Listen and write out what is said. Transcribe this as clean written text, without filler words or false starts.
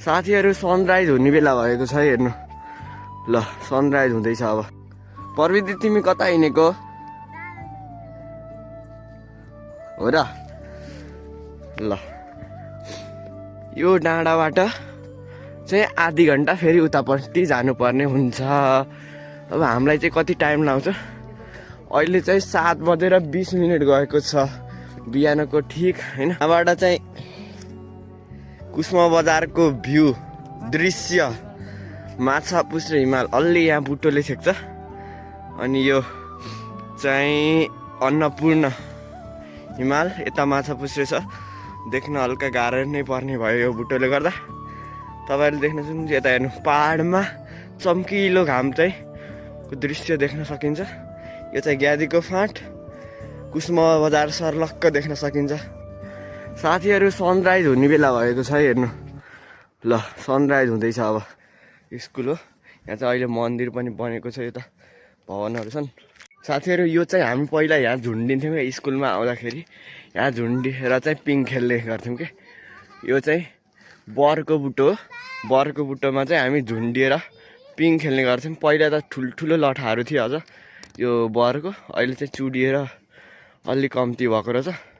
साथीहरू सनराइज हुने बेला भएको छ हेर्नु ल सनराइज हुँदैछ अब प्रविधि तिमी कता हिँडेको हो र ल यो डाँडाबाट चाहिँ आधी घन्टा फेरि उतापट्टि जानुपर्ने हुन्छ अब हामीलाई चाहिँ कति टाइम लाग्छ अहिले चाहिँ 7:20 गएको छ बिहानको ठिक हैन यहाँबाट चाहिँ कुस्मा बजारको भ्यू दृश्य माछा पुछ्रे हिमाल अलि यहाँ बुटोले छेक्छ अनि यो चाहिँ अन्नपूर्ण हिमाल यता माछा पुछ्रे छ देख्न हल्का गाह्रो नै पर्ने भयो यो बुटोले गर्दा तपाईहरुले देख्न सक्नुहुन्छ यता हेर्नु पहाडमा चम्किलो घाम चाहिँ को दृश्य देख्न सकिन्छ यो चाहिँ ग्यादीको फाँट कुस्मा बजार सर्लक्क देख्न सकिन्छ साथीहरु सनराइज हुने बेला भएको छ हेर्नु ल सनराइज हुँदैछ अब स्कुल हो यहाँ चाहिँ अहिले मन्दिर पनि बनेको छ यता भवनहरु छन् साथीहरु यो चाहिँ हामी पहिला यहाँ झुन्डिन्थ्यौं के स्कुलमा आउँदाखेरि यहाँ झुन्डिएर चाहिँ पिङ खेल्ने गर्थ्यौं के यो चाहिँ बरको बुटोमा चाहिँ हामी झुन्डिएर पिङ खेल्ने गर्थ्यौं पहिला त ठुलठुलो लठाहरू थियो अझ यो बरको अहिले चाहिँ चुडिएर अलि कम्ती भएको रहेछ